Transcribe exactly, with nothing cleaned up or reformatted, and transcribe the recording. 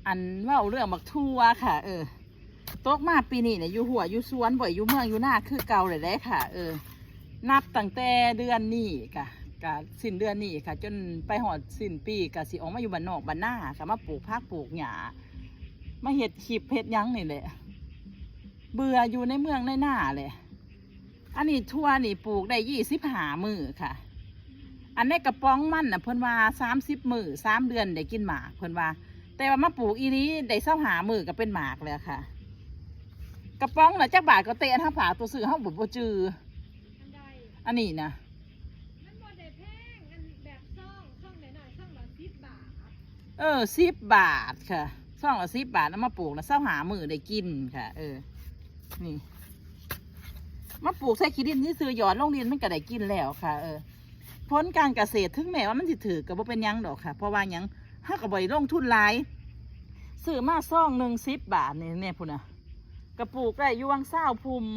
อันเว้าเรื่องบักถั่วค่ะ เออ ตกมาปีนี้เนี่ยอยู่หัวอยู่สวนบ่อยอยู่เมืองอยู่นาคือเก่าเลยแหละค่ะ เออ นับตั้งแต่เดือนนี้กะกะสิ้นเดือนนี้ค่ะ จนไปฮอดสิ้นปีกะสิออกมาอยู่บ้านนอกบ้านนาค่ะ มาปลูกผักปลูกหญ้า มาเฮ็ดคลิปเฮ็ดหยังนี่แหละ เบื่ออยู่ในเมืองในนาแหละ อันนี้ถั่วนี่ปลูกได้ยี่สิบห้ามื้อค่ะ อันในกระป๋องมันน่ะเพิ่นว่าสามสิบมื้อ สามเดือนได้กินหมากเพิ่นว่า แต่ว่ามาปลูกอีนี้ได้ซาวห้ามื้อก็เป็นหมากแล้วค่ะ กระป๋องน่ะจักบาทก็เตะทางผาตัวซื้อเฮาบ่บ่จือ อันใด อันนี้นะ มันบ่ได้แพง อันแบบซองซองหน่อยๆซองละสิบบาท เออสิบบาทค่ะ ซองละสิบบาทเอามาปลูกนะซาวห้ามื้อได้กินค่ะ เออ นี่ มาปลูกใส่ขี้ดินที่ซื้อหยอดลงดินมันก็ได้กินแล้วค่ะ เออ ผลการเกษตรถึงแม้ว่ามันสิถืกก็บ่เป็นหยังดอกค่ะ เพราะว่าหยังเฮาก็บ่ได้ลงทุนหลาย ซื้อมาซองหนึ่งสิบบาทนี่เนี่ยพุ้นน่ะ กระปลูกได้อยู่วังซาวภูมิ